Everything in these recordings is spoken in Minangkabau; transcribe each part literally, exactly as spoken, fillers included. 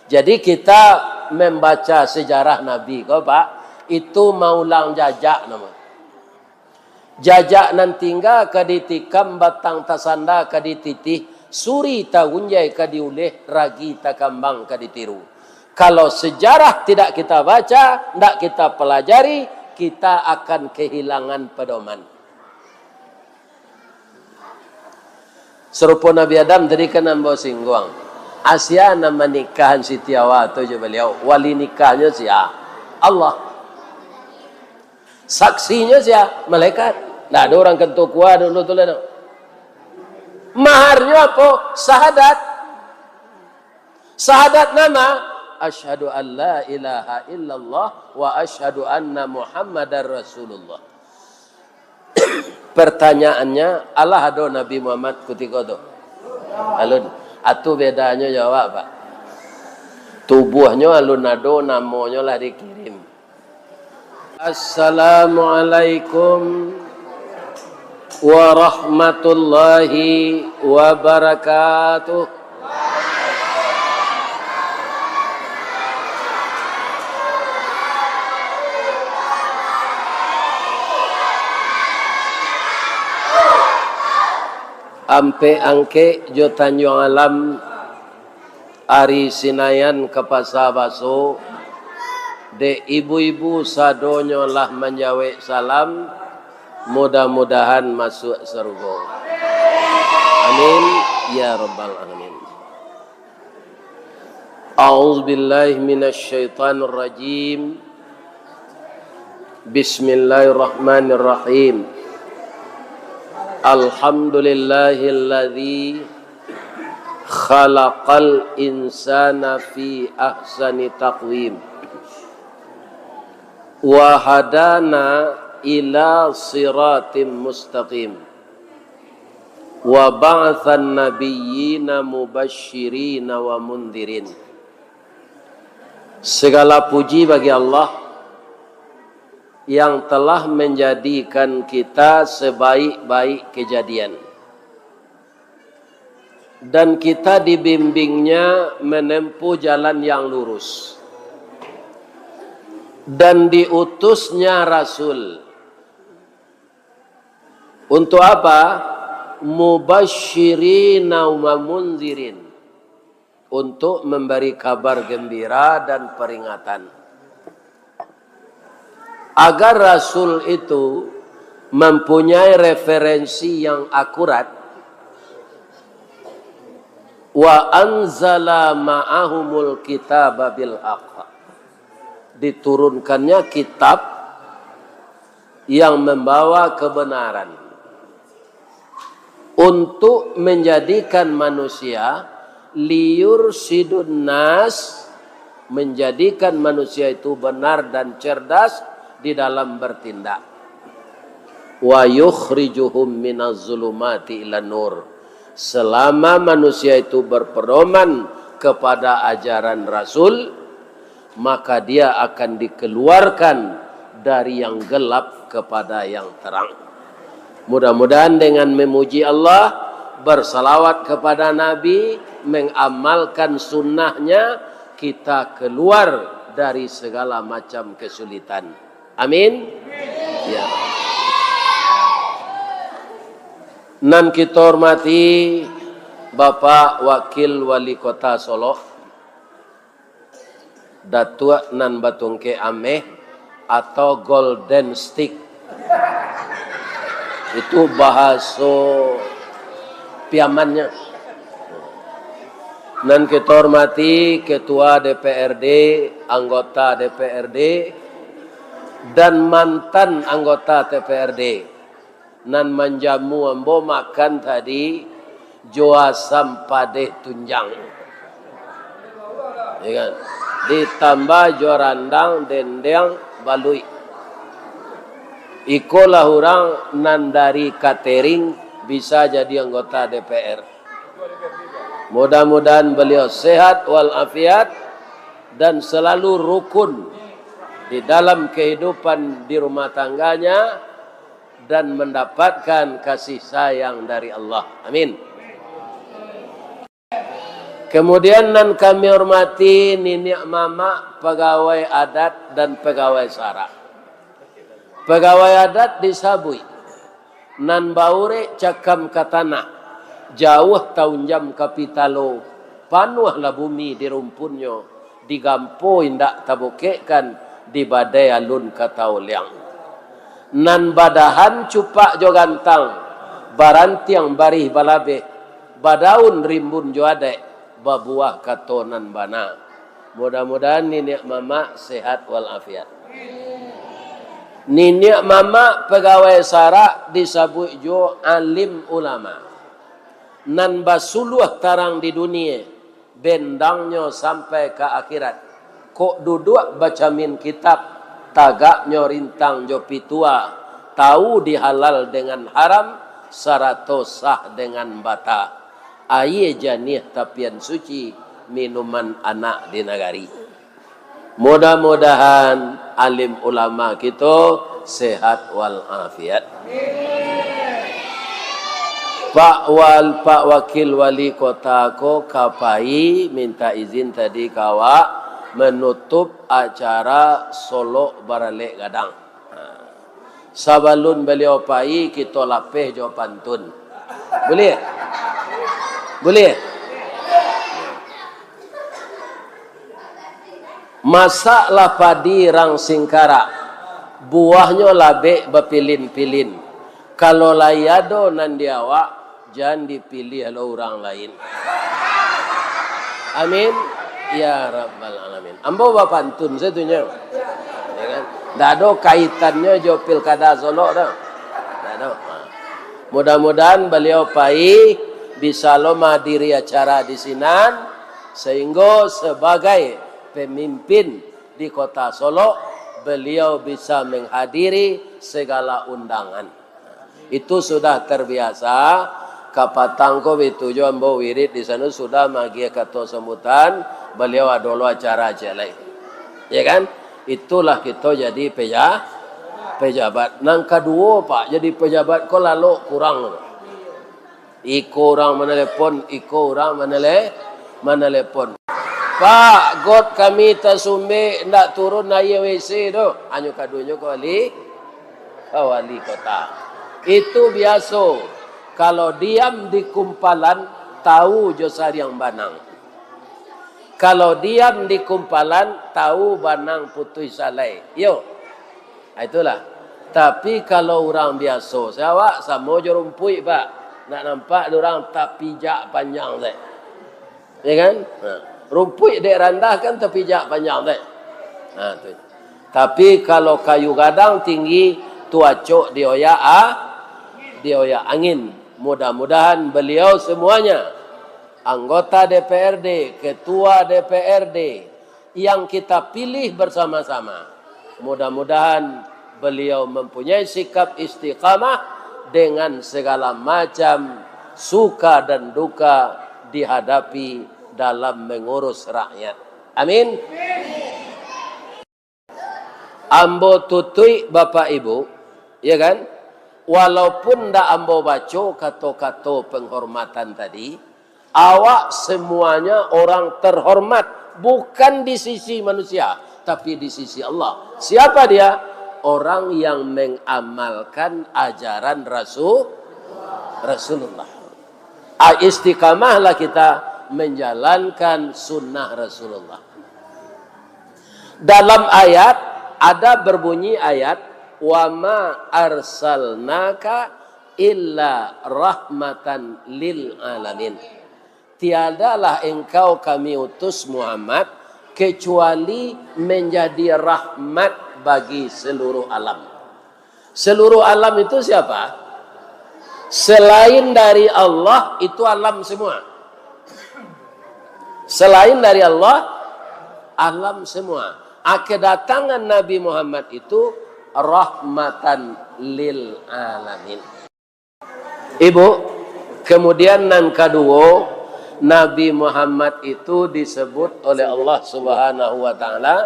Jadi kita membaca sejarah Nabi ko, Pak, itu maulang jajak namo. Jajak nan tingga ka ditikam, batang tasanda ka dititih, suri taunjai ka diuleh, ragi takambang ka ditiru. Kalau sejarah tidak kita baca, ndak kita pelajari, kita akan kehilangan pedoman. Sarupo Nabi Adam tadi kan ambo singguang. Asia nan manikahan Siti Hawa tu jo baliau. Wali nikahnyo sia? Allah. Saksinyo sia? Malaikat. Ndak ado urang kantua kua dulu tu lah, no. Maharnyo apo? Sahadat. Sahadat nama? Asyhadu an la ilaha illallah wa asyhadu anna Muhammadar Rasulullah. Pertanyaannya, alah ado Nabi Muhammad kutiko tu? Alun. Atu bedanyo jo awak, Pak. Tubuahnyo alun ado, namonyo lah dikirim. Assalamualaikum warahmatullahi wabarakatuh. Ampek Angkek jo Tanjuang Alam, ari Sinayan ka Pasa Baso, dek ibu-ibu sadonyo lah manjawek salam, mudah-mudahan masuak sarugo. Amin, ya rabbal alamin. A'udzubillahi minasyaitonirrajim. Bismillahirrahmanirrahim. Alhamdulillahilladzi khalaqal insana fi ahsani taqwim. Wa hadana ila siratim mustaqim. Wa ba'atsan nabiyyina mubasyirina wa mundzirin. Segala puji bagi Allah yang telah menjadikan kita sebaik-baik kejadian. Dan kita dibimbing-Nya menempuh jalan yang lurus. Dan diutus-Nya Rasul. Untuk apa? Mubasyirina wa mundzirin. Untuk memberi kabar gembira dan peringatan. Agar Rasul itu mempunyai referensi yang akurat, wa anzala ma'ahumul kitaba bil haq. Diturunkannya kitab yang membawa kebenaran. Untuk menjadikan manusia, liyursyidun nas, menjadikan manusia itu benar dan cerdas di dalam bertindak. Wa yukhrijuhum minaz zulumati ilan nur. Selama manusia itu berpedoman kepada ajaran Rasul, maka dia akan dikeluarkan dari yang gelap kepada yang terang. Mudah-mudahan dengan memuji Allah, bersalawat kepada Nabi, mengamalkan sunnahnya, kita keluar dari segala macam kesulitan. Amin. Ya. Nan kita hormati Bapak Wakil Wali Kota Solok, Datuak nan batungkek ameh atau golden stick. Itu bahaso Piamannyo. Nan kita hormati Ketua D P R D, anggota D P R D, dan mantan anggota D P R D. Nan manjamu ambo makan tadi, jo asam padeh tunjang. Ya kan? Ditambah jo randang, dendeng, baluik. Ikolah urang nan dari catering bisa jadi anggota D P R. Mudah-mudahan beliau sehat walafiat dan selalu rukun di dalam kehidupan di rumah tangganya dan mendapatkan kasih sayang dari Allah. Amin. Kemudian nan kami hormati niniak mamak pegawai adat dan pegawai sara. Pegawai adat disabuik, nan baurek cakam ka tanah, jauah taunjam ka pitalo, panuahlah bumi di rumpunnyo, digampo indak tabukekkan, di badai alun ka taoliang. Nan badahan cupak jo gantang, barantiang barih balabeh, badaun rimbun jo adaik, babuah kato nan bana. Mudah-mudahan niniak mamak sehat walafiat. Niniak mamak pegawai sara disabuik juo alim ulama, nan basuluah tarang di dunie, bendangnyo sampai ka akhirat. Kok duduak bacamin kitab, tagaknyo rintang jo pitua, tahu di halal dengan haram, sarato sah dengan bata. Aia janiah tapian suci, minuman anak di nagari. Mudah-mudahan alim ulama kito sehat walafiat. Pak Wal-, Pak Wakil Wali Kota ko ka pai minta izin tadi ka awak manutup acara Solok Baralek Gadang. Ha. Sabalun baliau pai, kito lapeh jo pantun. Buliah? Buliah? Masaklah padi rang singkarak, buahnyo labek bapilin-pilin. Kalau lai ado nan di awak, jan dipiliah lo urang lain. Amin. Ya Rabbal Alamin. Ambo bapantun satunyo. Ya kan? Ndak ado kaitannyo jo pilkada Solok doh. Ndak ado. Ha. Mudah-mudahan baliau pai bisa lo mahadiri acara di sinan, sehinggo sebagai pemimpin di Kota Solok, baliau bisa menghadiri segala undangan. Itu sudah terbiasa. Kapatang ko bitujuah ambo wirid di sano sudah magiah kato sambutan, baliau ado lo acara ciek lai. Ya kan? Itulah kito jadi peja-, pejabat. Nan kaduo, Pak, jadi pejabat ko lalok kurang. Iko urang manelepon, iko urang manele-, manelepon. "Pak, got kami tasumbek, ndak turun aia W C doh." Hanyo kaduonyo ka wali, ka wali kota. Itu biaso. Kalau diam di kumpalan, tahu jo sariang banang. Kalau diam di kumpalan, tahu banang putuih salai. Iyo. Ah, itulah. Tapi kalau urang biaso, se awak samo jo rumpuik, Pak. Nak nampak dek urang tapijak panjang se. Ya kan? Ha. Rumpuik dek randah kan tapijak panjang se. Ha, tu. Tapi kalau kayu gadang tinggi, tu acok dioyak, ah, dioyak angin. Mudah-mudahan beliau semuanya, anggota D P R D, ketua D P R D, yang kita pilih bersama-sama. Mudah-mudahan beliau mempunyai sikap istiqamah dengan segala macam suka dan duka dihadapi dalam mengurus rakyat. Amin. Ambo tutuik, Bapak Ibu, ya kan? Walaupun ndak ambo baco kato-kato penghormatan tadi, awak semuanya orang terhormat, bukan di sisi manusia, tapi di sisi Allah. Siapa dia? Orang yang mengamalkan ajaran Rasul, Rasulullah. A, istiqamahlah kita menjalankan sunnah Rasulullah. Dalam ayat, ada berbunyi ayat, "Wa ma arsalnaka illa rahmatan lil alamin." Tiadalah engkau kami utus, Muhammad, kecuali menjadi rahmat bagi seluruh alam. Seluruh alam itu siapa? Selain dari Allah, itu alam semua. Selain dari Allah, alam semua. A, kedatangan Nabi Muhammad itu rahmatan lil alamin. Ibu, kemudian nan kaduo, Nabi Muhammad itu disebut oleh Allah Subhanahu wa Ta'ala,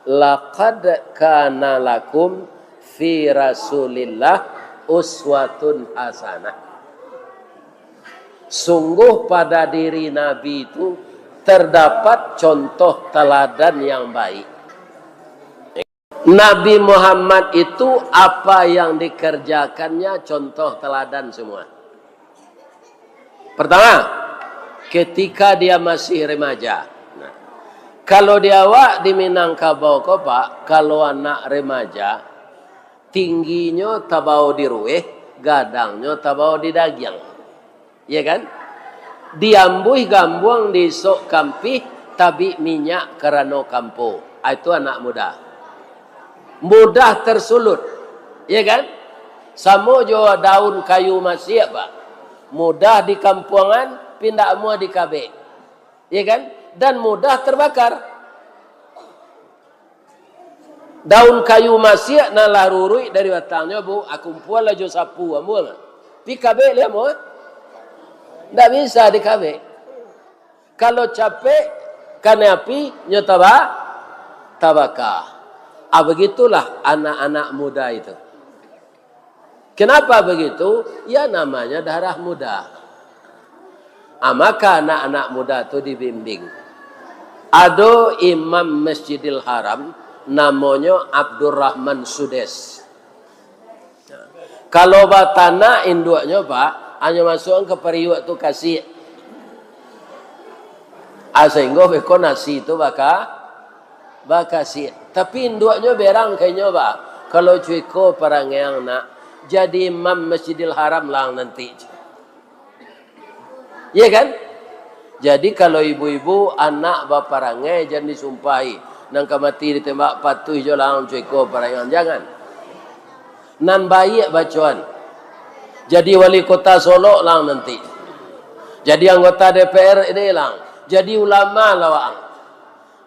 "Laqad kana lakum fi Rasulillah uswatun hasanah." Sungguh pada diri Nabi itu terdapat contoh teladan yang baik. Nabi Muhammad itu, apa yang dikerjakannya, contoh teladan semua. Pertama, ketika dia masih remaja. Nah, kalau di awak di Minangkabau ko, Pak, kalau anak remaja, tingginyo tabao di rueh, gadangnyo tabao di dagiang. Ya kan? Diambuih gambuang, diisok kampih, tabik minyak karano kampo. Ah, itu anak muda. Mudah tersulut. Ya kan? Samo jo daun kayu masiak, Pak. Mudah dikampuangan, pindah amuah dikabek. Ya kan? Dan mudah terbakar. Daun kayu masiak nan lah ruruik dari batangnyo, Bu, akumpuan lah jo sapu, ambo mah. Pi kabek liak mo, ndak bisa dikabek. Kalau capek, kanai api, nyo taba-, tabaka. Ah, begitulah anak-anak muda itu. Kenapa begitu? Ya, namanya darah muda. Ah, maka anak-anak muda tu dibimbing. Ado imam Masjidil Haram, namonyo Abdurrahman Sudes. Kalau batanak induaknyo, Pak, hanyo masuakan ka pariuak tu kasik. Ah, sahinggo beko nasi tu baka-, bakasiak. Tapi induaknyo berang ka inyo, Pak. Kalau cuko parangaian nak, jadi imam Masjidil Haram lah ang nanti. Iya kan? Jadi, kalau ibu-ibu, anak baparangai, jan disumpahi. Nan ka mati ditembak, patuih jo lah ang cuko parangaian. Jangan. Nan baiak bacoan. Jadi wali kota Solok lah ang nanti. Jadi anggota D P R D lah ang. Jadi ulama lah ang.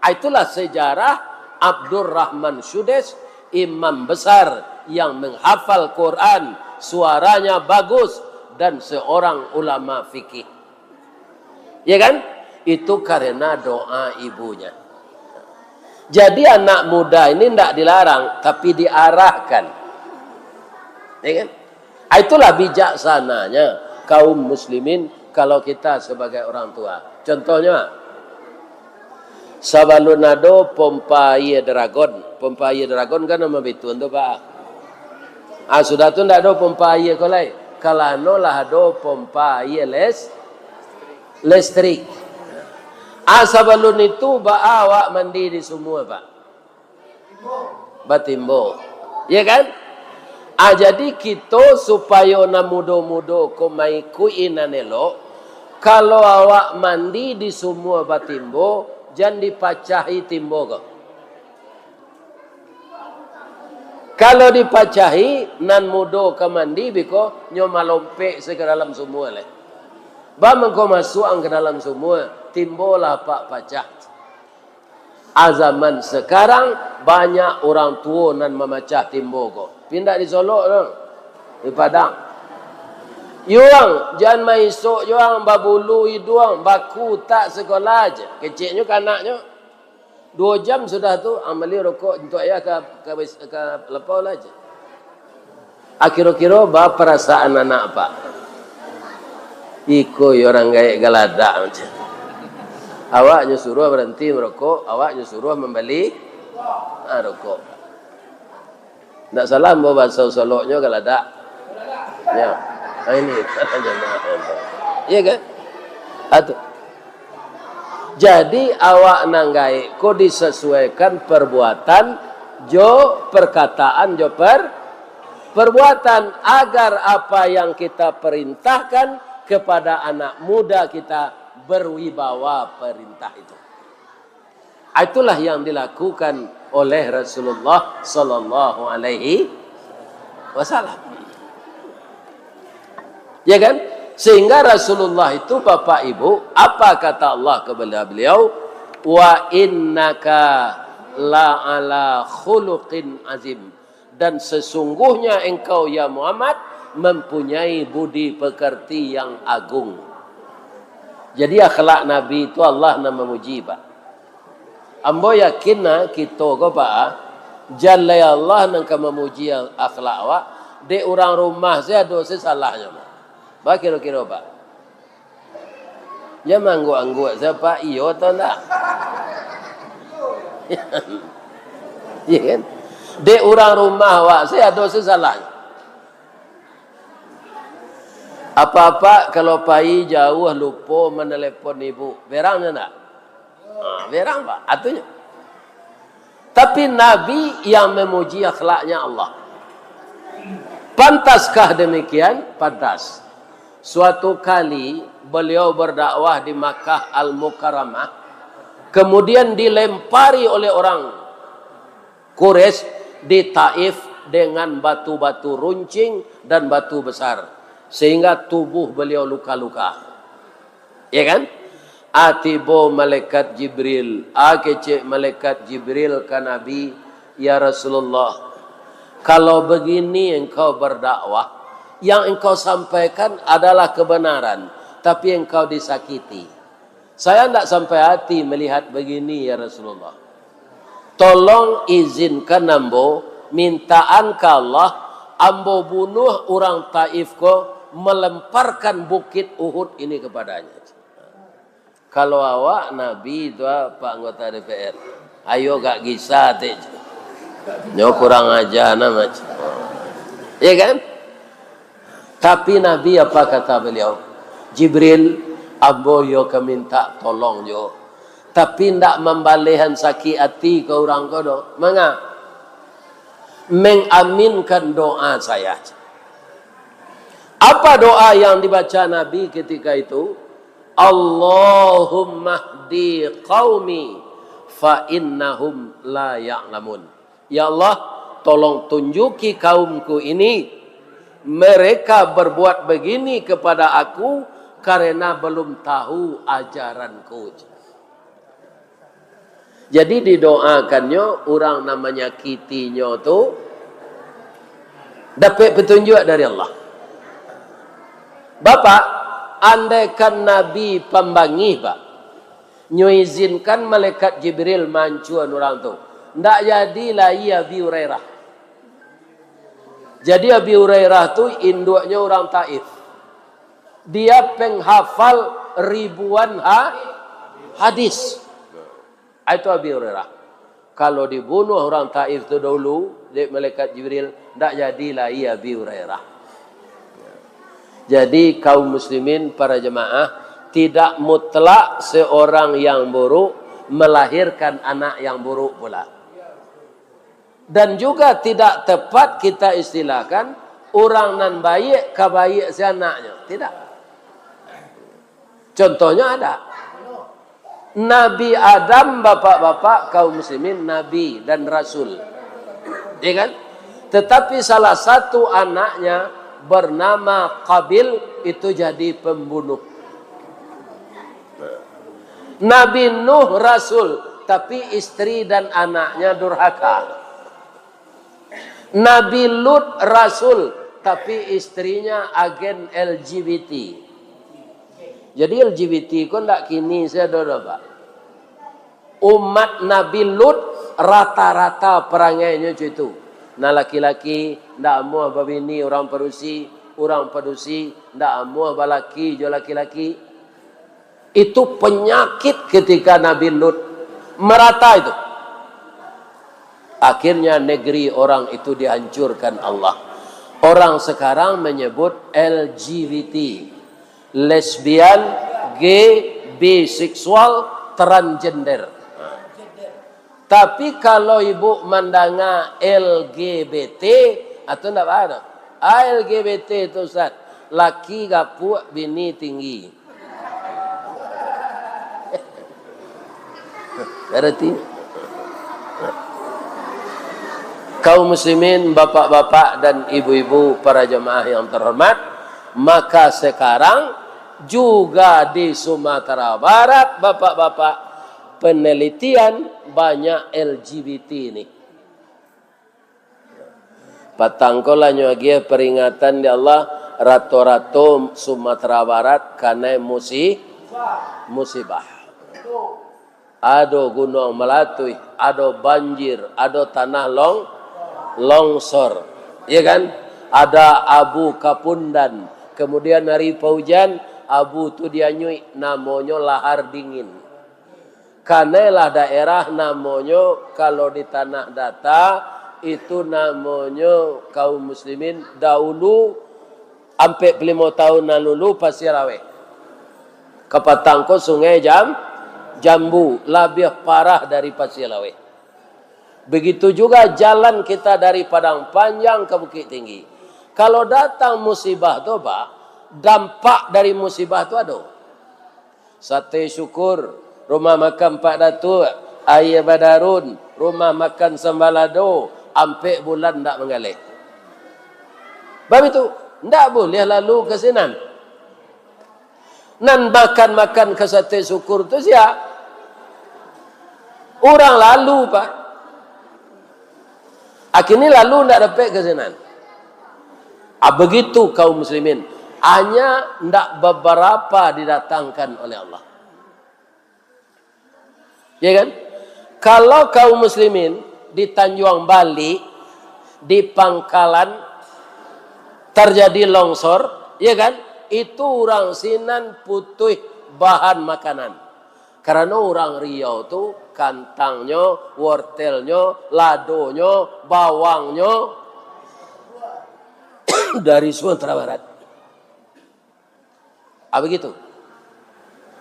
Ah, itulah sejarah Abdurrahman Sudes, imam besar yang menghafal Quran, suaranya bagus, dan seorang ulama fikih. Ya kan? Itu karena doa ibunya. Jadi, anak muda ini ndak dilarang, tapi diarahkan. Ya kan? Ah, itulah bijaksananya kaum muslimin kalau kita sebagai orang tua. Contohnya, sabalun ado pompa aia Dragon, pompa aia Dragon kan nama bituan tu, Pak. Ah, sudah tu ndak ado pompa aia ko lai. Kalano lah ado pompa aia les-, listrik. Ah, sabalun itu, baa awak mandi di sumua, Pak? Batimbo. Ya kan? Ah, jadi kito supayo nan mudo-mudo ko maikuik-i nan elok, kalau awak mandi di sumua batimbo, jan dipacahi timbo ko. Kalau dipacahi, nan mudo ka mandi biko nyo malompek se ka dalam sumua lai. Ba mangko masuak ang ka dalam sumua, timbo lah apak pacah. Ah, zaman sekarang, banyak urang tuo nan mamacah timbo ko. Pindah di Solok tu, di Padang. Yuang, jan maisok juang, babulu iduang, baku tak sekolah aja. Keceknyo kanaknyo, duo jam sudah tu, ang bali rokok untuak ayah ka, ka, ka lapau lah aja. Ah, kiro-kiro ba parasaan anak, Pak? Iko yo urang gaek galadak macam. Awak nyo suruah baranti marokok, awak nyo suruah mambali, ah, rokok. Ndak salah ambo bahaso Soloknyo galadak. Ya. Ah, ini. Iya kan? Atu. Jadi, awak nan gaek ko disasuaikan perbuatan jo perkataan jo per-, perbuatan, agar apa yang kita perintahkan kepada anak muda kita berwibawa perintah itu. Itulah yang dilakukan oleh Rasulullah sallallahu alaihi wasallam. Ya kan? Sehingga Rasulullah itu, Bapak Ibu, apa kata Allah kepada beliau? "Wa innaka la ala khuluqin azim." Dan sesungguhnya engkau, ya Muhammad, mempunyai budi pekerti yang agung. Jadi, akhlak Nabi itu Allah nan mamuji, Pak. Ambo yakin nah, kito ko, Pak, jan lai Allah nan ka mamuji akhlak awak, dek urang rumah se ado se salahnyo. Ba kiro-kiro, Pak? Jan maangguak-angguak sajo, Pak, iyo atau ndak? Iya kan? Dek urang rumah awak se ado se salah. Apak-apak kalau pai jauah lupo manelepon ibu, berang nyo ndak? Ha, berang, Pak. Atunyo. Tapi Nabi yang memuji akhlaknya Allah. Pantaskah demikian? Pantas. Suatu kali beliau berdakwah di Makkah Al-Mukarramah, kemudian dilempari oleh orang Quraisy di Taif dengan batu-batu runcing dan batu besar, sehingga tubuh beliau luka-luka. Ya kan? A tibo malaikat Jibril, a kecek malaikat Jibril ka Nabi, "Ya Rasulullah, kalau begini engkau berdakwah, yang engkau sampaikan adalah kebenaran, tapi engkau disakiti. Saya ndak sampai hati melihat begini, ya Rasulullah. Tolong izinkan ambo, mintaan ka Allah, ambo bunuh urang Taif ko, melemparkan bukit Uhud ini kepadanya." Kalau awak Nabi tu, Pak anggota D P R, ayo gak gisa tek. Nyo kurang aja nah macam. Ya kan? Tapi Nabi apa kata beliau? "Jibril, ambo yo ka minta tolong jo. Tapi ndak mambalehan sakik ati ka urang ko doh." Manga? Mengaminkan doa saya. Apa doa yang dibaca Nabi ketika itu? "Allahumma hdi qaumi fa innahum la ya'lamun." Ya Allah, tolong tunjuki kaumku ini, mereka berbuat begini kepada aku karena belum tahu ajaranku. Jadi didoakannyo urang nan manyakitinyo tu dapek petunjuak dari Allah. Bapak, andaikan Nabi pambangih, Pak, nyo izinkan malaikat Jibril mancuan urang tu, ndak jadi lai Abi Hurairah. Jadi Abi Hurairah tu induaknyo urang Taif. Dia penghafal ribuan ha-, hadis. Ah, itu Abi Hurairah. Kalau dibunuh urang Taif tu dahulu dek malaikat Jibril, ndak jadi lai Abi Hurairah. Jadi, kaum muslimin, para jemaah, tidak mutlak seorang yang buruk melahirkan anak yang buruk pula. Dan juga tidak tepat kita istilahkan, urang nan baiak ka baiak se anaknyo. Tidak. Contohnya ada. Nabi Adam, bapak-bapak, kaum muslimin, nabi dan rasul. Ya kan? Tetapi salah satu anaknya bernama Qabil, itu jadi pembunuh. Nabi Nuh rasul, tapi istri dan anaknya durhaka. Nabi Lut rasul, tapi istrinya agen L G B T. Jadi L G B T ko ndak kini sajo doh, Pak. Umat Nabi Lut rata-rata perangainyo cam itu. Nah, laki-laki ndak amuah babini urang padusi, urang padusi ndak amuah balaki jo laki-laki. Itu penyakit ketika Nabi Lut merata itu. Akhirnya negeri orang itu dihancurkan Allah. Orang sekarang menyebut L G B T, lesbian, gay, biseksual, transgender. Tapi kalau ibu mandanga L G B T, atau ndak apa? Ah, L G B T itu, Ustaz, laki gapuak, bini tinggi. Berarti, kaum muslimin, bapak-bapak dan ibu-ibu, para jemaah yang terhormat, maka sekarang juga di Sumatera Barat, bapak-bapak, penelitian banyak L G B T ini. Patang ko lah nyo agiah peringatan di Allah, rato-rato Sumatera Barat kanai musi-, musibah. Ado gunuang malatuih, ado banjir, ado tanah long-, longsor. Ya kan? Ada abu kapundan, kemudian hari paujan, Abu tu dianyuik, namonyo lahar dingin. Kanailah daerah namonyo, kalau di Tanah Data, itu namonyo kaum muslimin dahulu, ampek puluah limo tahun nan lalu, Pasir Aweh. Kapatang ko Sungai Jam-, Jambu, labiah parah dari Pasir Aweh. Begitu juga jalan kita dari Padang Panjang ke Bukittinggi. Kalau datang musibah tu, Pak, dampak dari musibah tu ado. Sate Syukur, rumah makan Pak Datuk, Aia Badarun, rumah makan Sambalado, ampek bulan ndak manggaleh. Bab itu, ndak buliah lalu ka sinan. Nan makan-makan ka Sate Syukur tu sia? Urang lalu, Pak. Akhirnya lalu ndak dapek ka sinan. Ah, begitu kaum muslimin. Hanya ndak beberapa didatangkan oleh Allah. Ya kan? Kalau kaum muslimin di Tanjuang Balik, di Pangkalan, terjadi longsor, ya kan? Itu urang sinan putuih bahan makanan. Karano urang Riau tu kantangnyo, wortelnyo, ladonyo, bawangnyo dari Sumatera Barat. Ah, begitu.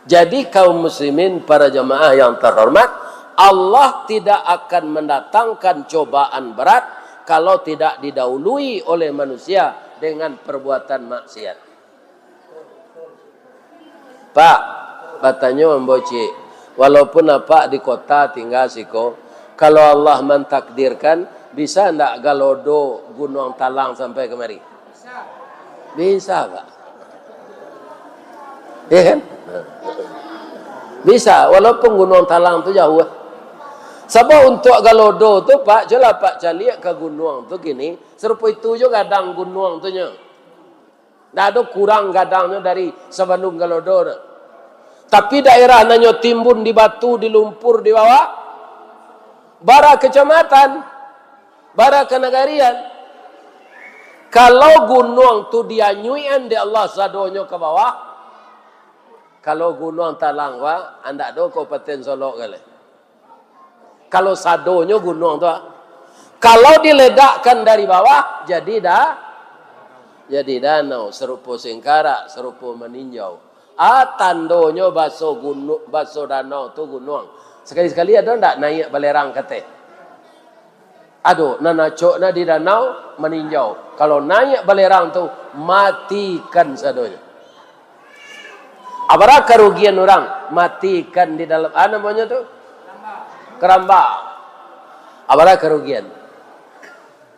Jadi, kaum muslimin, para jamaah yang terhormat, Allah tidak akan mendatangkan cobaan berat kalau tidak didahului oleh manusia dengan perbuatan maksiat. Pak, batanyo ambo ciek, walaupun apak di kota tingga siko, kalau Allah mantakdirkan, bisa ndak galodo Gunuang Talang sampai kamari? Bisa, Pak. Ya kan? Bisa, walaupun Gunuang Talang tu jauah. Sabab untuak galodo tu, Pak, cubolah Pak caliak ka gunuang tu kini, sarupo itu jo gadang gunuang tu nyo. Ndak ado kurang gadangnyo dari sabalun galodo tu. Tapi daerah nan nyo timbun di batu, di lumpur di bawah, bara kecamatan, bara kanagarian. Kalau gunuang tu dianyuikan dek Allah sadonyo ka bawah, kalau Gunuang Talang, Pak, ndak ado Kabupaten Solok galeh. Kalau sadonyo gunuang tu, ah. Kalau diledakkan dari bawah, jadi da-, jadi danau, sarupo Singkarak, sarupo Maninjau. Ah, tandonyo baso gunu-, baso danau tu gunuang. Sakali-sakali ado ndak naiak balerang ka ateh? Ado, nan acok nah di danau Maninjau. Kalau naiak balerang tu, matikan sadonyo. Abara karugian urang, matikan di dalam, ah, namonyo tu? Karambak. Abara karugian.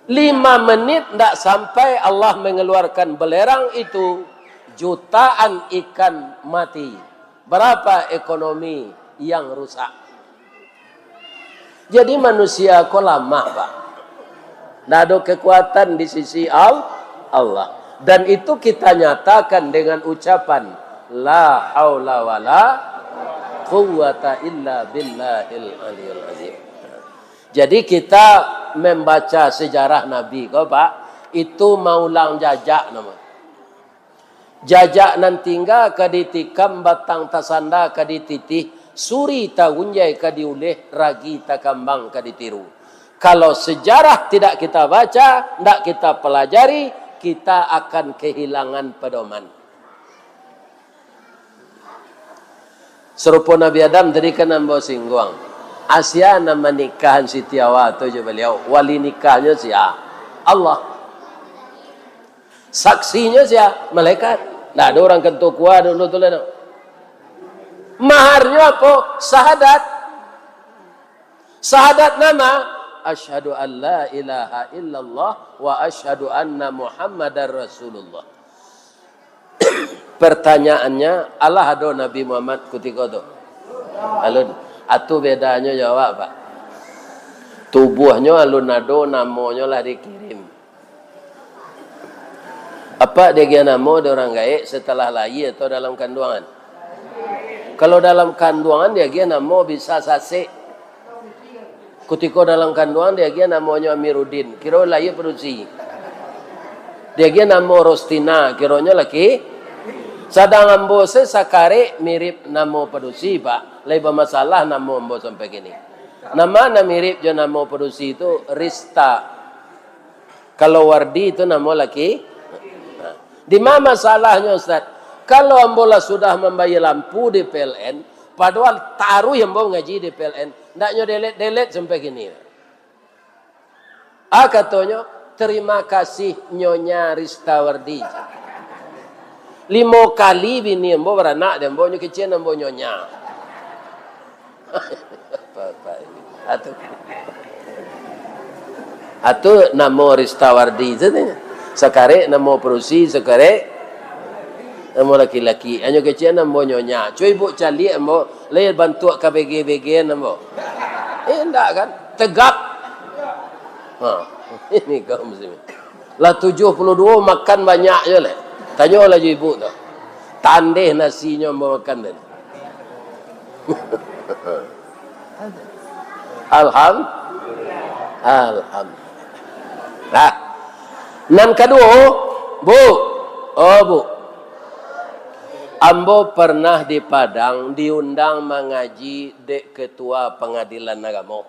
Lima menit ndak sampai Allah mengeluarkan belerang itu, jutaan ikan mati. Berapa ekonomi yang rusak? Jadi manusia ko lamah, Pak. Ndak ado kekuatan di sisi Al-, Allah. Dan itu kita nyatakan dengan ucapan, "La haula wala quwwata illa billahil aliyil azim." Jadi kita membaca sejarah Nabi ko, Pak, itu maulang jajak namo. Jajak nan tingga ka ditikam, batang tasanda ka dititih, suri taunjai ka diuleh, ragi takambang ka ditiru. Kalau sejarah tidak kita baca, ndak kita pelajari, kita akan kehilangan pedoman. Sarupo Nabi Adam tadi kan ambo singguang. Asia nan manikahan Siti Hawa tu jo baliau, wali nikahnyo sia? Allah. Saksinyo sia? Malaikat. Ndak ado urang kantua kua dulu tu lah, no. Maharnyo apo? Sahadat. Sahadat nama? Asyhadu an la ilaha illallah wa asyhadu anna Muhammadar Rasulullah. Pertanyaannyo, alah ado Nabi Muhammad kutiko tu? Alun. Atu bedanyo jo awak, Pak. Tubuahnyo alun ado, namonyo lah dikirim. Apak diagiah namo dek urang gaek setelah lahia atau dalam kanduangan? Kalau dalam kanduangan diagiah namo bisa sasek. Kutiko dalam kanduangan diagiah namonyo Amiruddin, kiro lahia padusi. Diagiah namo Rostina, kironyo laki. Sadang ambo se sakarek mirip namo padusi, Pak. Lai bamasalah namo ambo sampai kini. Nama nan mirip jo namo padusi tu, Rista. Kalau Wardi tu namo laki. Nah, di ma masalahnyo, Ustaz? Kalau ambo lah sudah mambayia lampu di P L N, padohal taruih ambo mangaji di P L N, ndak nyo delet-delet sampai kini. Ah, katonyo, "Terima kasih, Nyonya Ristawardi." Limo kali bini ambo baranak di ambo, nyo kecek ambo nyonya. Bapak ini. Atu. Atu namo Ristawardi tu, sakarek namo padusi, sakarek namo laki-laki. Anyo kecek ambo nyonya. Cuy, ibu caliak ambo, lai bantuak ka bege-begean ambo. Eh, indak kan? Tegap. Ha, ini kaum muslimin. Lah tujuah puluah duo, makan banyak je lah. Tanyolah jo ibu tu. Tandeh nasinyo ambo makan tadi. Alham-, alhamdulillah. Nah, nan kaduo, Bu. Oh, Bu. Ambo pernah di Padang diundang mangaji dek Ketua Pangadilan Agamo.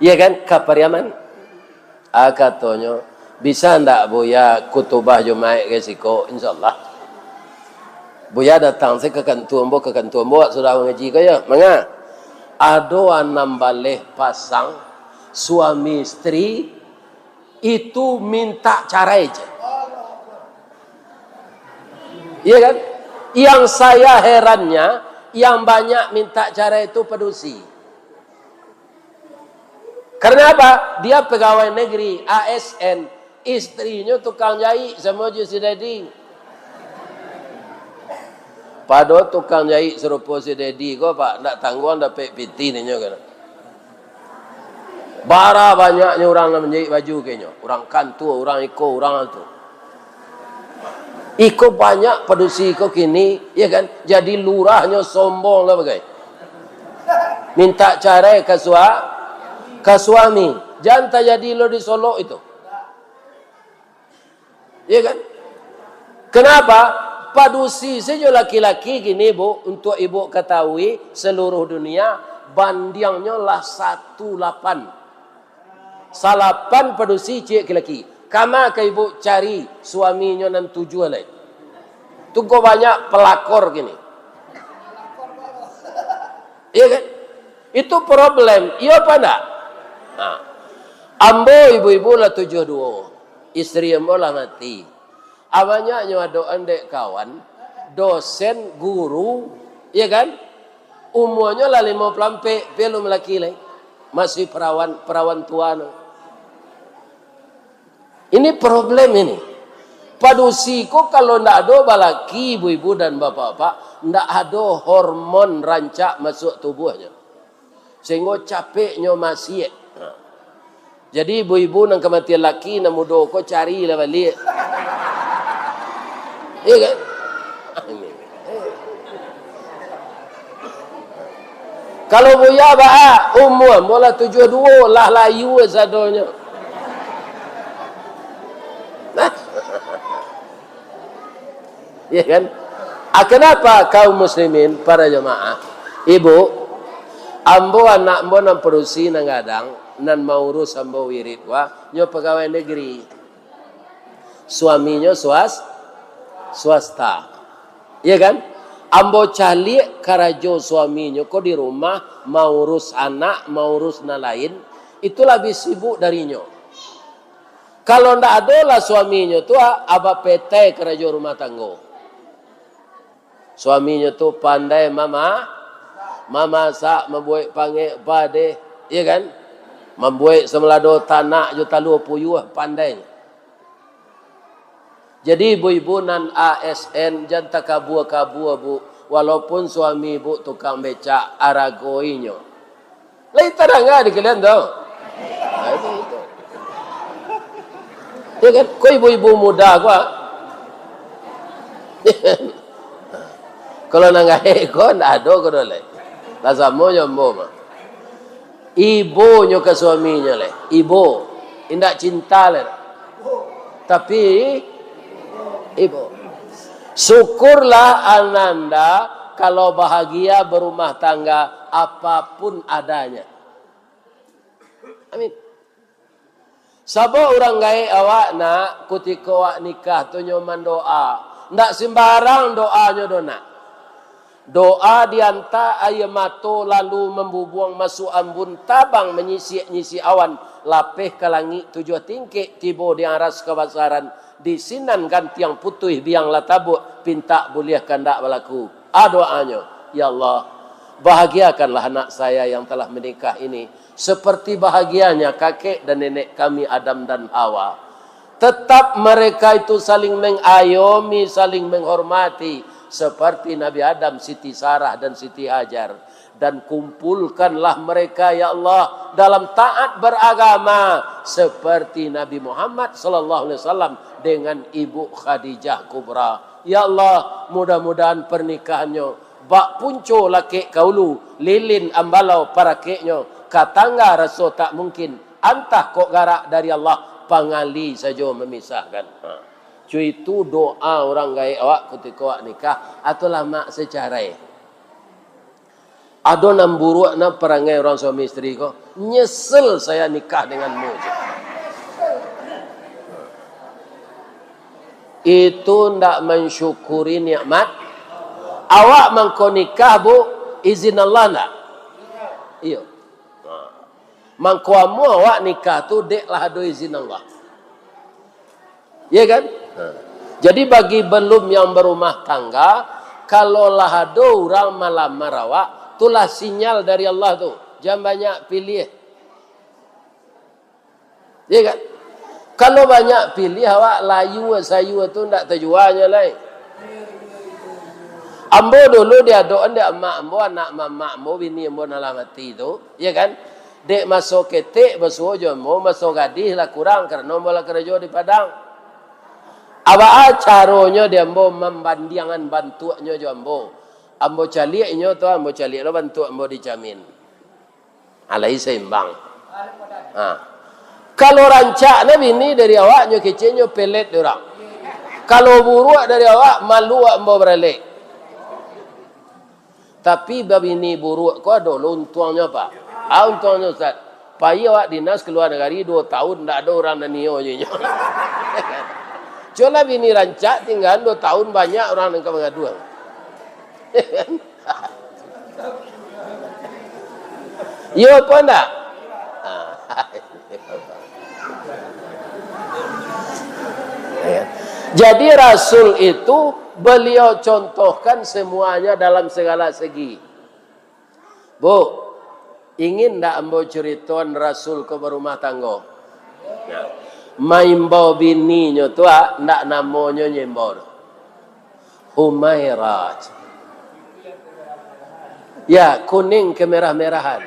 Iya kan, ka Pariaman? Ah, katonyo, "Bisa ndak Buya kutubah Jumaik ka siko?" "Insyaallah." Buya datang se ka kantua ambo, ka kantua ambo sudah mangaji ko yo. Manga? Ado anam baleh pasang suami istri itu minta carai je. Iya kan? Yang saya herannya, yang banyak minta carai itu padusi. Karena apa? Dia pegawai negeri, A S N. Istrinyo tukang jahit samo jo si Dedi. Pado tukang jahit sarupo si Dedi ko, Pak, ndak tangguang dapek pitih ninyo kan. Bara banyaknyo urang nan manjahit baju ka inyo. Urang kantua, urang iko, urang tu. Iko banyak padusi iko kini, ya kan? Jadi lurahnyo sombong lah bagai. Minta carai ka sua-, ka suami. Jan tajadi lo di Solok itu. Ya kan? Kenapa? Padusi sajo laki-laki kini, Bu, untuk ibu ketahui, seluruh dunia, bandiangnyo lah satu lapan. Salapan padusi ciek laki-laki. Kama ka ibu cari suaminyo nan tujuah lai? Tu ko banyak pelakor kini. Iya kan? Itu problem. Iya apa ndak? Nah, ambo ibu-ibu lah tujuah duo. Istri ambo lah mati. Abanyaknyo adoan dek kawan, dosen, guru, iya kan? Umuanyo lah limo puluah ampek, pian alun malaki lai. Masih perawan, perawan tua no. Ini problem ini. Padusi ko kalau ndak ado balaki, ibu-ibu dan bapak-bapak, ndak ado hormon rancak masuak tubuahnyo. Sehinggo capeknyo masiak. Ha. Jadi, ibu-ibu nan kamatian laki, nan mudo ko carilah baliak. Iya kan? Kalau Buya baa, umua ambo lah tujuah duo, lah layu sadonyo. Nah. Ya kan? Ah, kenapa kaum muslimin, para jemaah? Ibu, ambo anak ambo nan padusi nan gadang, nan maurus ambo wirid, wah, nyo pegawai negeri. Suaminyo swas-, swasta. Ya kan? Ambo caliak karajo suaminyo ko di rumah, maurus anak, maurus nan lain, itu labiah sibuk darinyo. Kalau ndak ado lah suaminyo tu, ah, bapetai karajo rumah tanggo. Suaminyo tu pandai mama-, mamasak, mambuek pangek padeh, iya kan? Mambuek samalado tanak jo talua puyuah, pandainyo. Jadi, ibu-ibu nan A S N, jan takabua-kabua, Bu. Walaupun suami Ibu tukang becak, aragoinyo. Lai tadanga di kalian tu? Nah, itu, itu. Ya kan? Ko ibu-ibu muda ko, ah. Kalau nan gaek ko, ndak ado ko doh lai. Lah samo jo ambo mah. Ibonyo ka suaminyo lai. Ibo. Indak cinta lai. Tapi, ibo. Syukurlah ananda kalau bahagia berumah tangga apapun adanya. Amin. Sabab urang gaek awak nak, kutiko awak nikah tu nyo mandoa. Ndak sembarang doanyo doh nak. Doa dianta aia mato lalu mambubuang masuak ambun, tabang manyisiak-nyisiak awan, lapeh ka langik tujuah tingkek, tibo di aras kabasaran, di sinan gantiang putuih biang lah tabuak, pintak buliah kandak balaku. A doanyo, "Ya Allah, bahagiakanlah anak saya yang telah menikah ini, seperti bahagianya kakek dan nenek kami Adam dan Hawa. Tetap mereka itu saling mengayomi, saling menghormati, seperti Nabi Adam, Siti Sarah, dan Siti Hajar. Dan kumpulkanlah mereka, ya Allah, dalam taat beragama, seperti Nabi Muhammad sallallahu alaihi wasallam dengan Ibu Khadijah Kubra. Ya Allah, mudah-mudahan pernikahannya bak punco lakek ka ulu, lilin ambalau parakeknyo, ka tangga raso tak mungkin, antah kok garak dari Allah, pangali sajo memisahkan." Ha. Cuitu doa urang gaek awak kutiko awak nikah, atau lamak secarai. Ado nan buruak nan parangai urang suami isteri ko, "Nyesel saya nikah denganmu," cek. Itu ndak mansyukuri nikmat. Awak mangko nikah, Bu, izin Allah ndak? Iyo. Mangko amuah awak nikah tu dek lah ado izin Allah. Iya kan? Nah. Jadi bagi belum yang berumah tangga, kalau lah ado urang malamar awak, tu lah sinyal dari Allah tu. Jan banyak pilih. Iya kan? Kalau banyak pilih, awak layu sayua tu ndak tajuanyo lai. Ambo dulu diadokan dek amak ambo, anak mamak ambo, bini ambo nan lah mati tu, iya kan? Dek maso ketek basuo jo ambo, maso gadih lah kurang, karano ambo lah karajo di Padang. Abaa caronyo di ambo mambandiangan bantuaknyo jo ambo. Ambo caliak inyo tu, ambo caliak lo bantuak ambo dijamin. Alai saimbang. Ha. Kalau rancak na bini dari awak, nyo kecek nyo pelet dek urang. Kalau buruak dari awak, malu awak ambo baralek. Tapi babini buruak ko ado lo untuangnyo, Pak. Ah, untuangnyo, Ustaz. Pai awak dinas ka lua nagari duo taun, ndak ado urang nan nio jo inyo. Cubolah bini rancak, tingga duo taun, banyak urang nan ka mangaduang. Iyo apo ndak? Jadi Rasul itu beliau contohkan semuanya dalam segala segi. Bu, ingin ndak ambo curitoan Rasul ko barumah tanggo? Nah, maimbau bininyo tu, ah, ndak namonyo nyo imbau tu. Humaira. Ya, kuning kemerah-merahan.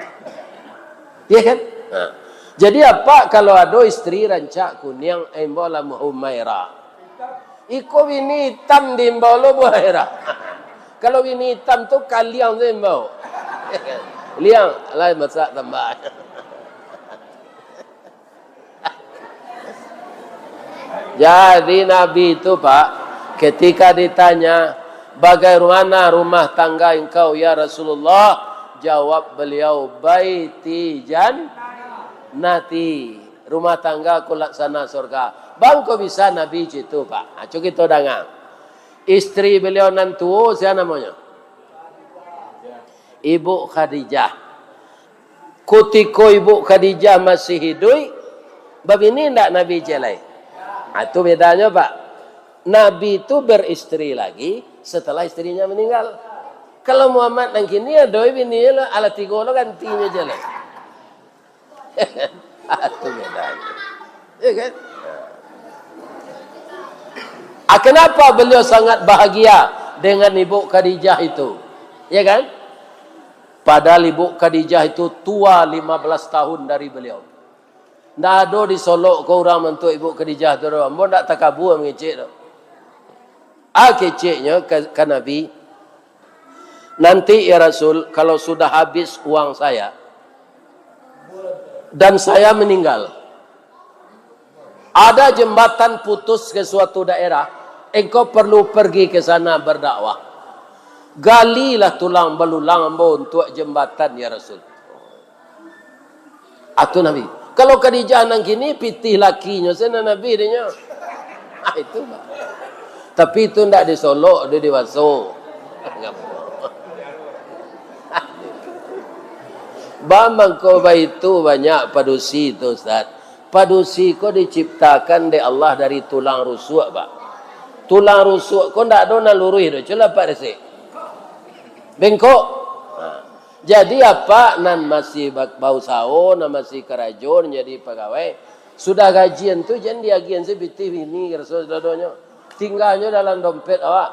Ya kan? Nah. Jadi apa kalau ado isteri rancak kuning, imbau lah Humaira? Iko bini itam diimbau lo buah ira. Kalau bini itam tu kaliang tu imbau. Liang, lai masak tambah. Jadi Nabi tu, Pak, ketika ditanya, "Bagaimana rumah tangga engkau, ya Rasulullah?" Jawab beliau, "Baiti jannati." Rumah tangga ku laksana surga. Baa kok bisa Nabi cak itu, Pak? Ha, cubo kito danga. Isteri beliau nan tuo, sia namonyo? Ibu Khadijah. Kutiko Ibu Khadijah masih hiduik, babini ndak Nabi cek lai? Ha, tu bedanyo, Pak. Nabi tu beristeri lagi setelah istrinya meninggal. Kalau Muhammad nan kini, ado bini lah, alah tigo lo gantinyo cek lai. Ah, tu bedanyo. Ya kan? Ah, kenapa beliau sangat bahagia dengan Ibu Khadijah itu? Ya kan? Padahal Ibu Khadijah itu tua lima belas tahun dari beliau. Ndak ado disolok ko urang mantuak Ibu Khadijah tu doh. Ambo ndak takabua mangecek tu. Ah, keceknyo ka, ka Nabi, "Nanti, ya Rasul, kalau sudah habis uang saya, dan saya meninggal, ada jembatan putus ke suatu daerah, Engkau perlu pergi ke sana berdakwah. Galilah tulang belulang ambo untuak jembatan, ya Rasul. Atu Nabi. Kalau Khadijah nan kini, pitih lakinyo sajo Nabi dinyo. Ah, itu, Pak. Tapi itu ndak disolok, dia dibaso. Ba mangko baitu banyak padusi tu, Ustaz. Padusi ko diciptakan dek Allah dari tulang rusuk, Pak. Tulang rusuk ko ndak ado nan luruih doh, cubo Pak resek. Bengkok. Ha. Jadi, apak nan masih ba-, bausaho, nan masih karajo, nan jadi pagawai, sudah gajian tu, jan diagian se pitih bini, karaso sadonyo. Tingganyo dalam dompet awak.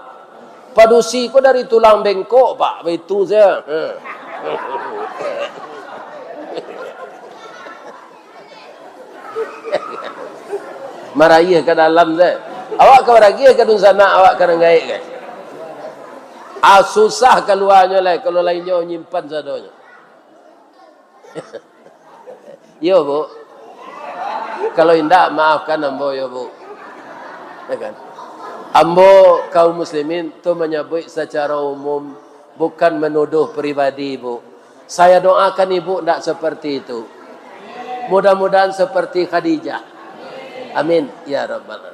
Padusi ko dari tulang bengkok, Pak, baitu sajo. Ha. Marayia ka dalam se. Awak ka marayia ka dunsanak, awak ka nan gaek kan? Ah, susah kaluanyo lai, kalau lainnyo nyimpan sadonyo. Iyo, Bu. Kalau indak, maafkan ambo, yo, Bu. Ya kan? Ambo, kaum muslimin, tu manyabuik sacaro umum, bukan manuduh pribadi, Bu. Saya doakan ibu ndak seperti itu. Mudah-mudahan seperti Khadijah. Amin, ya rabbal alamin.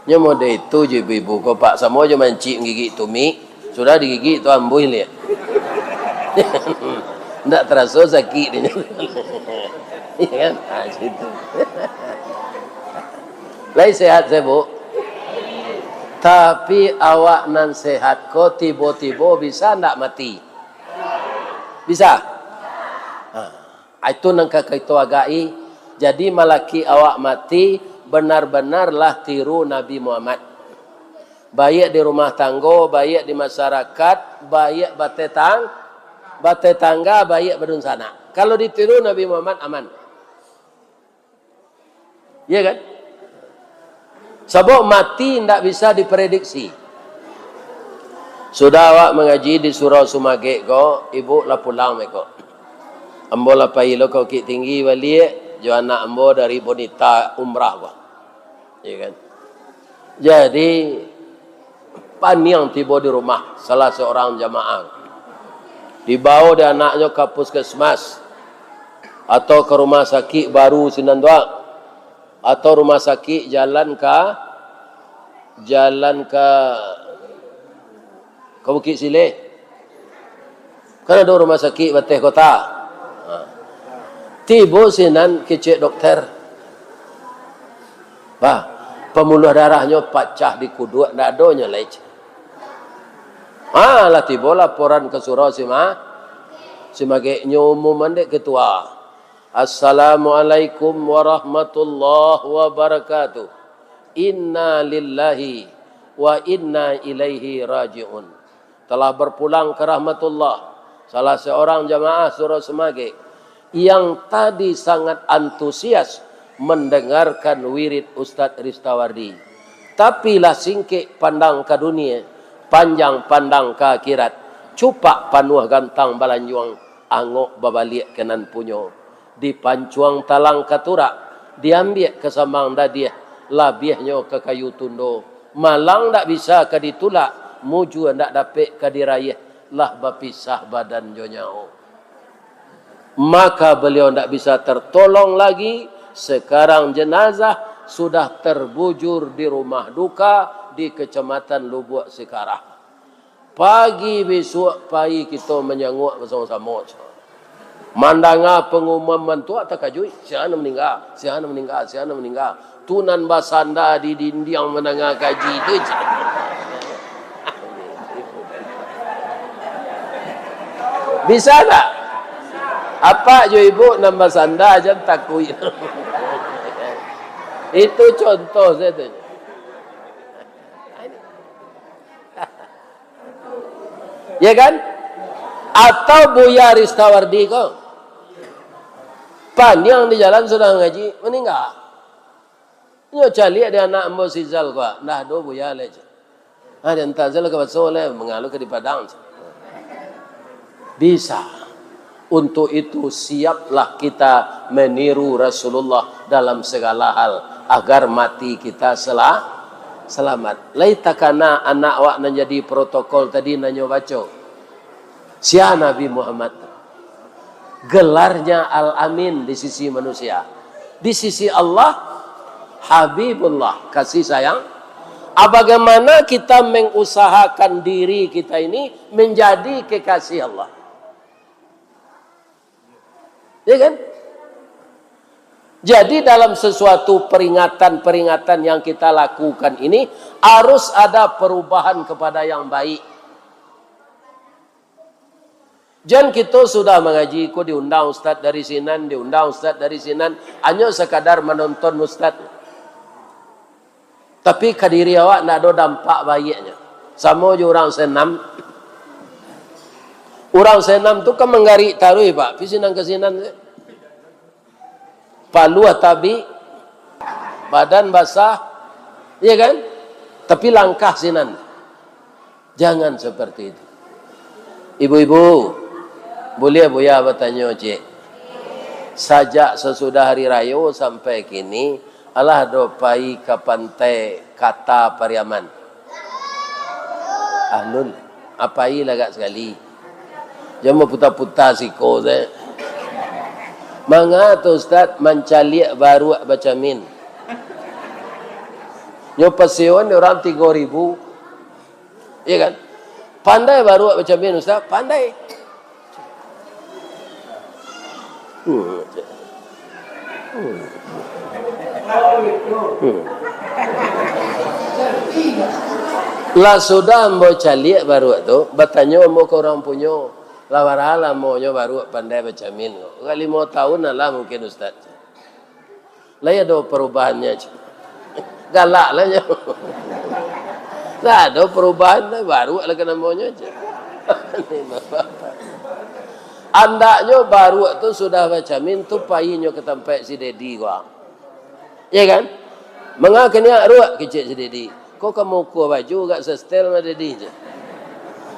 Nyo mode itu jo ibu-ibu ko, Pak, samo jo mancik gigik tumik, sudah digigik tu ambuih liak. Ndak taraso sakik dinyo. Iya kan? Ah, situ. Lai sehat se, Bu? Tapi awak nan sehat ko tibo-tibo bisa ndak mati? Bisa? Ha. Itu nan ka kito agai. Jadi, malaki awak mati, benar-benarlah tiru Nabi Muhammad. Baiak di rumah tanggo, baiak di masyarakat, baiak batetang-, batetangga, baiak badunsanak. Kalau ditiru Nabi Muhammad, aman. Iya kan? Sabab mati indak bisa diprediksi. Sudah awak mangaji di Surau Sumagek ko, ibu lah pulang beko. Ambo lah pai lo ka Bukittinggi baliak, jo anak ambo dari Bonita umrah ko. Iya kan? Jadi, paniang tibo di rumah salah seorang jamaah. Dibawa dek anaknyo ka puskesmas, atau ka rumah sakik baru sinan tu, atau rumah sakik jalan ka, jalan ka, ka Bukik Sileh. Kan ado rumah sakik bateh kota. Ha. Tibo sinan kecek dokter. Bah, pambuluah darahnyo pacah di kuduak, ndak adonyo lai. Ah, lah tibo laporan ka surau Sima-, Simagek, nyo umuman dek ketua. "Assalamualaikum warahmatullahi wabarakatuh. Inna lillahi wa inna ilaihi raji'un." Telah berpulang ke rahmatullah, salah seorang jamaah Surau Semagek yang tadi sangat antusias mendengarkan wirid Ustadz Ristawardi. Tapi lah singkek pandang ka dunia, panjang pandang ka akhirat, cupak panuah gantang balanjuang, angok babaliak ka nan punyo. Dipancuang talang ka turak, diambiak ka samang dadiah, labiahnyo ka kayu tundo. Malang ndak bisa ka ditulak, mujua ndak dapek ka dirayah, lah bapisah badan jo nyawo. Maka beliau ndak bisa tertolong lagi, sekarang jenazah sudah terbujur di rumah duka di Kecamatan Lubuak Sikarah. Pagi bisuak pai kito manyanguak basamo-samo. Mandanga pangumuman tu, takajuik, sia nan maningga, sia nan maningga, sia nan maningga. Tu nan basanda di dindiang mandanga kaji tu, cek. Bisa tak? Apak jo ibu nan basanda jan takuik. Itu contoh sajo. Ya kan? Atau Buya Ristawardi ko. Paniang di jalan sudah ngaji, maningga. Nyo caliak di anak ambo si Zal ko, ndak ado Buya lai, cek. Ah, diantak Zal ka baso lai, mangalu ka di Padang, cek. Bisa. Untuk itu, siaplah kita meniru Rasulullah dalam segala hal. agar mati kita sela-, selamat. Lai takana anak awak nan jadi protokol tadi nanyo baco, sia Nabi Muhammad tu? Gelarnya Al-Amin di sisi manusia. Di sisi Allah, Habibullah, kasih sayang. Ah, bagaimana kita mengusahakan diri kita ini menjadi kekasih Allah? Ya kan? Jadi, dalam sesuatu peringatan-peringatan yang kita lakukan ini, harus ada perubahan kepada yang baik. Jan kito sudah mangaji ko, diundang ustaz dari sinan, diundang ustaz dari sinan, hanyo sakadar manonton ustaz. Tapi ka diri awak ndak ado dampak baiaknyo. Samo jo urang senam. Urang senam tu kan manggarik taruih, Pak, pi sinan ka sinan. Paluah tabik, badan basah, iya kan? Tapi langkah sinan. Jangan seperti itu. Ibu-ibu, buliah Buya batanyo ciek? Sajak sasudah hari rayo sampai kini, alah do pai ka pantai Kata Pariaman? Alun, apai lah agak sakali. Jan baputa-puta siko sajo. Manga tu, Ustaz, mancaliak baruak bacamin? Nyo pasewoan dek urang tigo ribu. Iya kan? Pandai baruak bacamin, Ustaz? Pandai. Hmm. Hmm. Hmm. Lah sudah ambo caliak baruak tu, batanyo ambo ka urang punyo, "Lah bara lamonyo baruak pandai bacamin ko?" "Agak limo tahun lah mungkin, Ustaz." "Lai ado parubahannyo?" cek. Galak lah nyo. "Ndak ado parubahan, baruak lah ka namonyo," cek. Andaknyo baruak tu sudah bacamin tu, painyo ka tampek si Dedi ko. Iya kan? "Manga kaniak ruak?" kecek si Dedi. "Ko ka maukur baju, agak setel mah, Dedi," cek.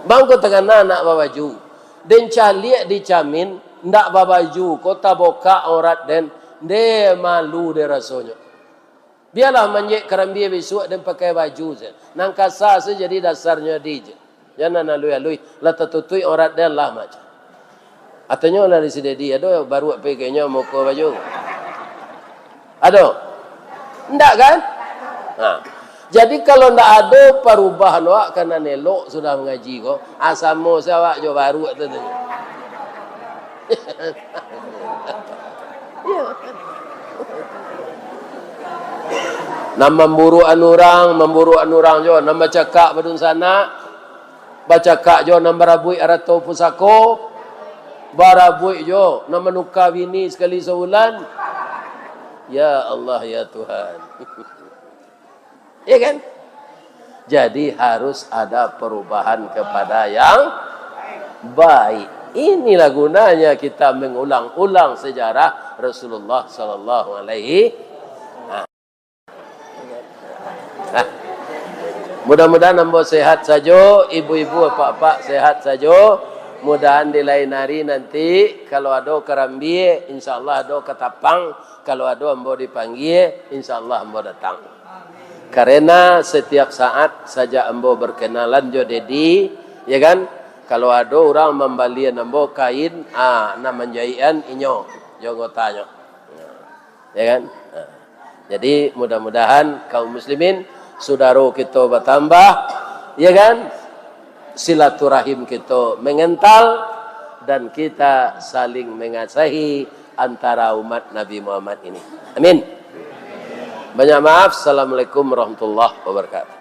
Bang ko takana anak babaju. Den caliak di camin, ndak babaju, ko tabokak aurat den, nde malu den rasonyo. Bialah manjek karambia bisuak den pakai baju se. Nan kasa se jadi dasarnyo di je. Jan nan alui-alui, lah tatutuik aurat den lah, macam. Atanyo lah di si Dedi, ado baruak pegenyo maukur baju? Ado? Ndak kan? Nah. Jadi, kalau ndak ado parubahan awak ka nan elok sudah mangaji ko, ah, samo se awak jo baruak tu, tu. Iyo. Nan mamburuakan urang, mamburuakan urang jo, nan bacakak badunsanak, bacakak jo nan barabuik arato pusako, barabuik jo nan manuka bini sakali sabulan. Ya Allah, ya Tuhan. Ya kan? Jadi harus ada perubahan kepada yang baik. Inilah gunanya kita mengulang-ulang sejarah Rasulullah sallallahu alaihi. Nah. Nah. Mudah-mudahan ambo sehat sajo, ibu-ibu, apak-apak sehat sajo. Mudahan di lain hari nanti, kalau ado karambia, insyaallah ado katapang, kalau ado ambo dipanggia, insyaallah ambo datang. Karena setiap saat sajak ambo berkenalan jo Dedi, ya kan, kalau ado urang mambalian ambo kain, ah, nan manjahitan inyo, jo anggotanyo. Ya kan? Nah. Jadi, mudah-mudahan kaum muslimin, sudaro kito batambah, ya kan? Silaturahim kito mengental, dan kita saling mengasihi antara umat Nabi Muhammad ini. Amin. Banyak maaf. Assalamualaikum warahmatullahi wabarakatuh.